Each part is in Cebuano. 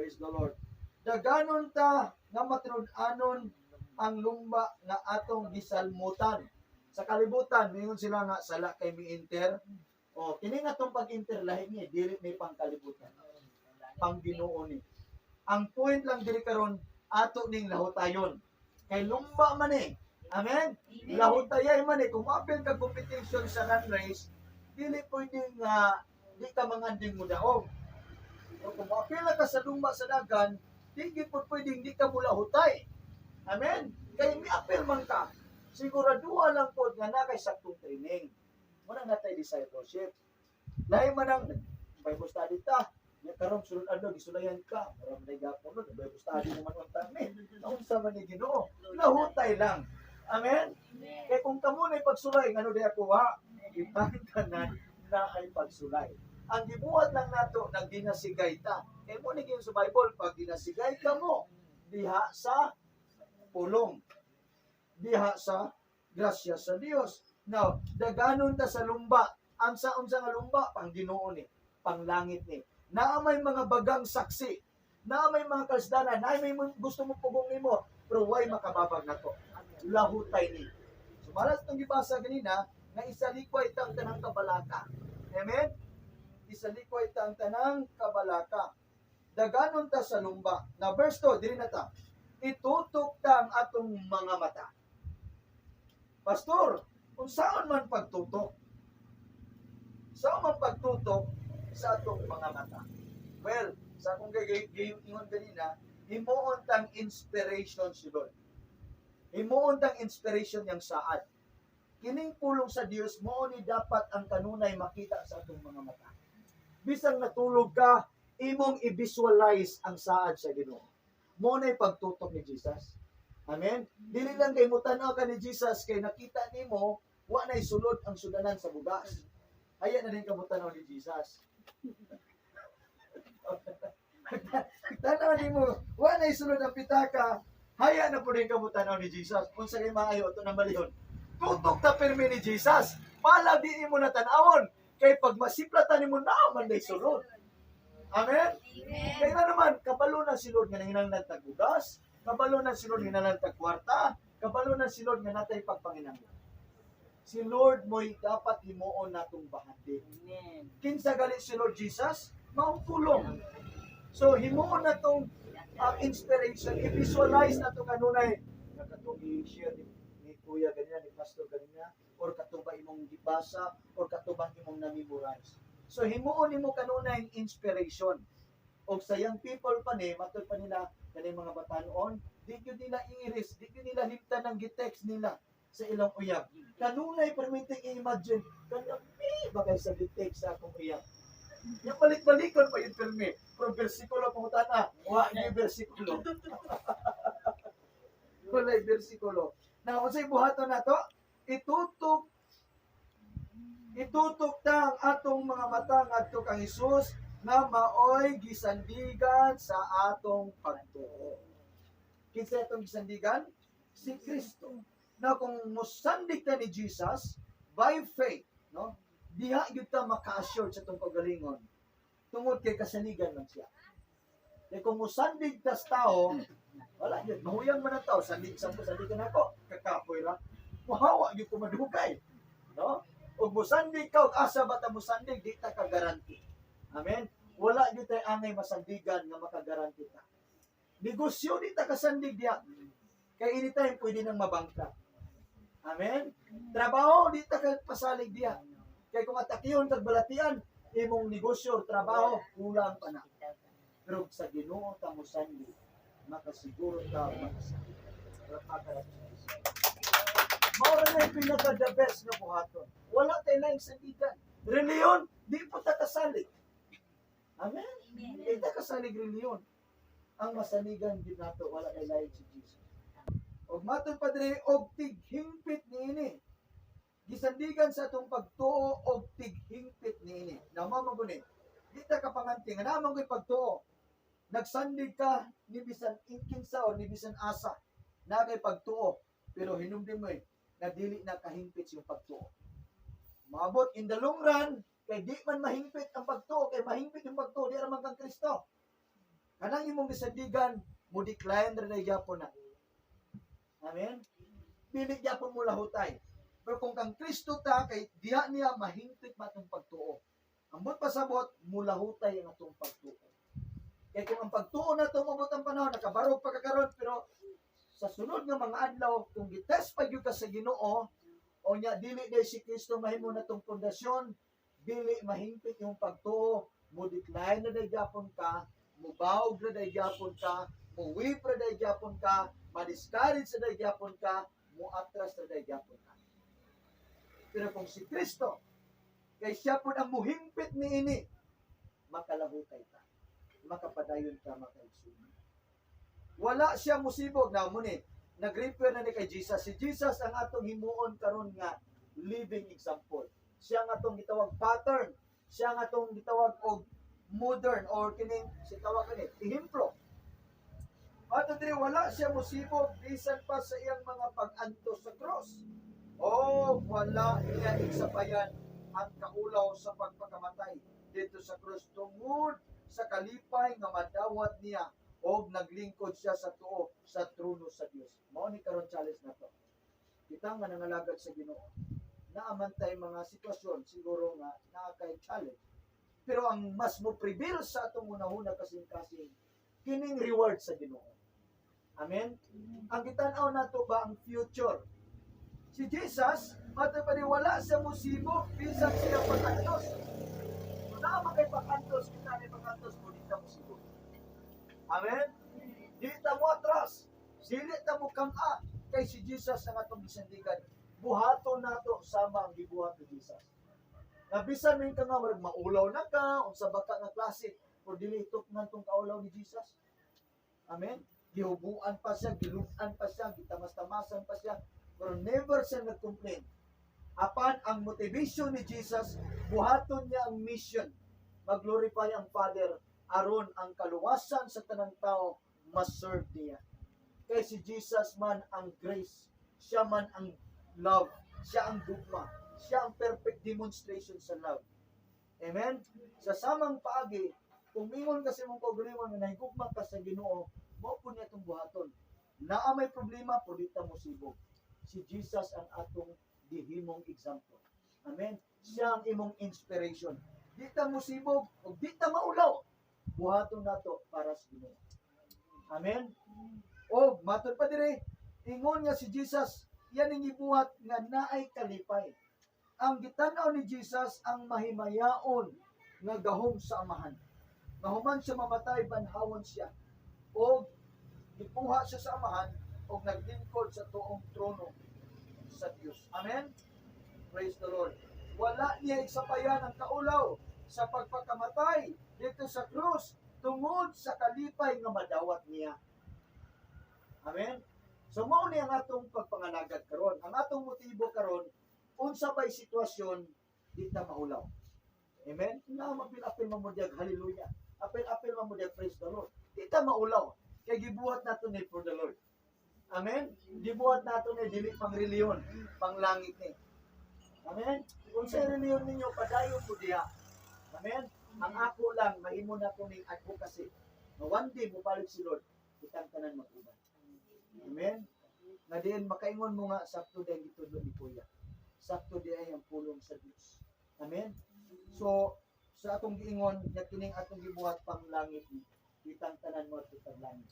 Praise the Lord. Daganon ta nga matinud-anon ang lumba nga atong gisalmutan. Sa kalibutan, mingon sila nga sala kay mi-enter. O, kini nga tong pag-enter lahi ni, dili ni pang kalibutan. Pang Ginoo ni. Ang point lang diri karon, ato ning lahutayon. Kay lumba man eh. Amen? Lahutayay man eh. Kung maapil ka competition sa run race, dili pwede nga di ka manganding mo daog. O kung maapil ka sa lumba sa dagan, di gyud po pwedeng di ka mulahutay. Amen? Kay miapil man ka. Siguraduha lang po nga na kay saktong training. Muna na tayo discipleship. Lahi man ang Bible study ta. Nya karon sulod adlaw gisulayan ka. Mura man gapon nun, Bible study naman unta mi. Naunsa man ni Ginoo. Lahutay lang. Amen? Kay kung kamo na pagsulay, ngano di ako ha? Itang tanan na ay pagsulay. Ang gibuhat lang nato, nagdinasigay ta. Kay mo ni sa Bible, pag dinasigay ka mo, diha sa pulong. Diha sa grasya sa Dios. Now, daganon ta sa lumba. Ang sa unsa nga lumba, pang Ginoo ni, pang langit ni. Naa may mga bagang saksi. Naa may mga kalsdanan, naa may gusto mo pugong nimo, pero way makababag nato. Lahutay ni. So, malas itong gibasa ganina, nga isalikway tang tanang kabalaka. Amen? Isalikway tang tanang kabalaka. Daganon ta sa lumba. Na verse 2, diri na ta. Itutok ta ang atong mga mata. Pastor, kung saan man pagtutok? Saan man pagtutok sa atong mga mata? Well, sa akong ingon ganina, himuon tang inspiration si Lord. Himuon tang inspiration yang saad. Kining pulong sa Dios mao ni dapat ang kanunay makita sa atong mga mata. Bisan natulog ka, imong i-visualize ang saad sa Ginoo. Mao na pagtutok ni Jesus. Amen. Dili lang kay mutan-aw ka ni Jesus kay nakita nimo wa nay sulod ang sudanan sa bugas. Haya na din ka mutan-aw ni Jesus. Tanaw nimo, wa nay sulod ang pitaka, haya na po din ka mutan-aw ni Jesus. Unsa kay maayo ato na malihon. Tutok ta pirmi ni Jesus. Pala di imo na tan-awon kay pag masiplatan nimo na man day sulod. Amen. Kaya nga naman, kabalo na si Lord nga nanginahanglan tag bugas, kabalo na si Lord nga nanginahanglan tag kwarta, kabalo na si Lord nga natay pagpanginahanglan. Si Lord mo'y dapat himuon natong bahandi. Amen. Kinsa gali si Lord Jesus? Maong pulong. So himuon natong inspiration, i-visualize nato kanunay nga katong i-share ni Kuya ganina, ni Pastor ganina, or katong ba imong gibasa, or katong ba imong na-memorize. So himuon nimo kanunay ang inspiration. Og sa young people pa ni, matud pa nila kaning mga batanon, di gyud nila iris, di gyud nila himtan ng gitext nila sa ilang uyab. Kanunay permitting i-imagine, kanami ba kay sa gitext sa akong uyab. Yung balik-balikon pa yun pirmi. Pero bersikulo pangutana, wa ni bersikulo. Walay bersikulo. Na unsay buhaton nato? Itutok ta ang atong mga mata ngadto kang Hesus nga maoy gisandigan sa atong pagtuo. Kinsa atong gisandigan? Si Kristo. Na kung musandig ta ni Jesus by faith, no? Diha gyud ta maka-assure sa atong kaugalingon tungod kay kasaligan man siya. Kay kung musandig tas tao, wala gyud, mahuyang man ang tao, sandig sa sandigan ako, kakapoy ra. Muhawa gyud ko madugay. No? Ug musandig ka og asa ba ta musandig, di ta ka garanti. Amen. Wala gyud tay angay masandigan nga makagaranti ta. Negosyo di ta kasandig diha. Kay anytime pwede nang mabangka. Amen. Trabaho di ta ka pasalig diha. Kay kung atakiyon kag balatian imong negosyo or trabaho, kulang pa na. Pero sa Ginoo ta mosandig, makasiguro ta makasandig. Palakpakan nato si Jesus. Mao ra na yung pinaka the best nga buhaton. Wala tay laing sandigan. Reliyon, di po ta kasalig. Amen? Di ta kasalig reliyon. Ang masaligan gyud nato wala kay lain si Jesus. Og matod pa diri og tighingpit niini. Gisandigan sa atong pagtuo og tighingpit niini. Na mao man guni. Di ta kapanganti nga naa man ko'y pagtuo. Nagsandig ka ni bisan kinsa or ni bisan asa na kay pagtuo, pero hinumdum mo eh na dili na kahingpit siyang pagtuo. Maabot in the long run kay di man mahingpit ang pagtuo, kay mahingpit yung pagtuo di ra man kang Kristo. Kanang imong gisandigan, mo decline ra gyapon na. Amen? Dili gyapon mo lahutay. Pero kung kang Kristo ta, kay diha niya mahingpit ba atong pagtuo. Ambot pasabot, mulahutay ang atong pagtuo. Kay kung ang pagtuo na ito, mabot ang panahon, nakabarog pa ka karon, pero sa sunod nga mga adlaw, kung gitest pa gyud ka sa Ginoo, o nya dili day si Kristo mahimo na tong pundasyon, dili mahingpit yung pagtuo, mo decline na day gyapon ka, mubawog na day gyapon ka, mo weep na day gyapon ka, ma-discourage na day gyapon ka, mo atras na day gyapon ka. Pero kung si Kristo, kay siya po ang muhingpit niini, makalahutay ka, makapadayon ka, makaigsuon. Wala siya musibog na mo ni nag-refer na ni kay Jesus. Si Jesus ang atong himuon karon nga living example. Siya ang atong gitawag pattern. Siya ang atong gitawag og modern or kining si tawag kani ehemplo. Ato diri, wala siya musibog bisan pa sa iyang mga pag-antos sa cross. O wala niya igsapayan ang kaulaw sa pagpakamatay dito sa cross tungod sa kalipay nga madawat niya og naglingkod siya sa tuo sa trono sa Dios. Mao ni karon challenge nato. Kita nga nangalagad sa Ginoo, naa man tay mga sitwasyon siguro nga naa kay challenge. Pero ang mas mo prevail sa atong unahuna, kasing-kasing, kining reward sa Ginoo. Amen. Ang gitan-aw nato ba ang future. Si Jesus, matay pa ni wala siya musibog bisan siya pag-antos. Kung naa man kay pag-antos, kita ni pag-antos mo, di ta musibog. Amen? Di ta mo atras. Dili ta mo kang-a kay si Jesus ang atong gisandigan. Buhaton nato sama ang gibuhat ni Jesus. Na bisan min ka nga murag maulaw na ka, unsa ba ka nga klase, pero dili itukman tong kaulaw ni Jesus. Amen? Gihubuan pa siya, giluan pa siya, gitamas-tamasan pa siya, pero never siya nag-complain. Apan ang motivation ni Jesus, buhaton niya ang mission, mag-glorify ang Father, aron ang kaluwasan sa tanang tao ma-serve niya. Kay si Jesus man ang grace, siya man ang love, siya ang gugma, siya ang perfect demonstration sa love. Amen? Sa samang paagi, kung mingon kasi mong kaugalingon nga nahigugma ka sa Ginoo, mao po niya itong buhaton. Naa may problema, pwede ta mosibog. Si Jesus ang atong gihimong example. Amen? Siya ang imong inspiration. Di ta mosibog, ug di ta maulaw. Buhaton nato para sa Ginoo. Amen? O, matod pa dire, ingon nga si Jesus, yan ang ibuhat nga naay kalipay. Ang gitanaw ni Jesus ang mahimayaon nga gahom sa Amahan. Mahuman siya mamatay, banhawon siya. O gipuha siya sa Amahan o naglingkod sa tuong trono sa Dios. Amen? Praise the Lord. Wala niya isapayan ang kaulaw sa pagpakamatay dito sa krus tungod sa kalipay nga madawat niya. Amen? So mao ni ang atong pagpangalagad karon. Ang atong motibo karon, unsa bay sitwasyon, di ta maulaw. Amen? Na mapil-apil man mo diag hallelujah. Apil-apil man mo diag praise the Lord. Di ta maulaw kay gibuhat nato ni for the Lord. Amen? Gibuhat nato ni dili pang reliyon, pang langit ni. Amen? Kung sa reliyon ninyo, padayon mo diha. Amen? Ang ako lang, mahimo na ko ning advocacy. Nga one day, mupalit si Lord, kitang tanan mag-uban. Amen? Nga diin makaingon mo nga, sakto din gitudlo ni Kuya. Sakto di ay ang pulong sa Dios. Amen? So, sa atong giingon, nga kining atong gibuhat pang langit ni, kitang tanan mo at kitang langit.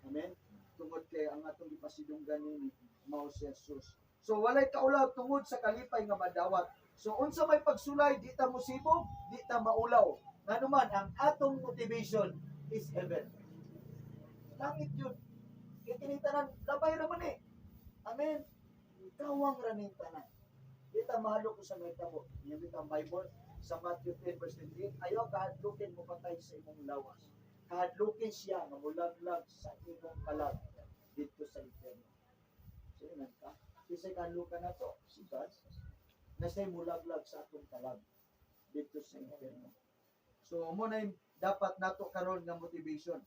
Amen? Tungod kay ang atong gipasidunggan nini, mao si Jesus. So walay kaulaw tungod sa kalipay nga madawat. So unsa may pagsulay, di ta mosibog, di ta maulaw. Ngano man ang atong motivation is heaven. Langit yun. Kay kining tanan labay ra man eh. Amen. Kawang ra ning tanan. Di ta mahadlok sa mahitabo. Iyan bitaw ang Bible sa Matthew 10 verse 28, ayaw kahadlukin mo patay sa imong lawas. Kahadlukin siya nga mulaglag sa imong kalag dito sa impyerno. So yun ka. Kisay kahadlukan nato, si God, na siya'y mulaglag sa atong kalag dito sa impyerno. So mo na yung dapat nato karon nga motivation.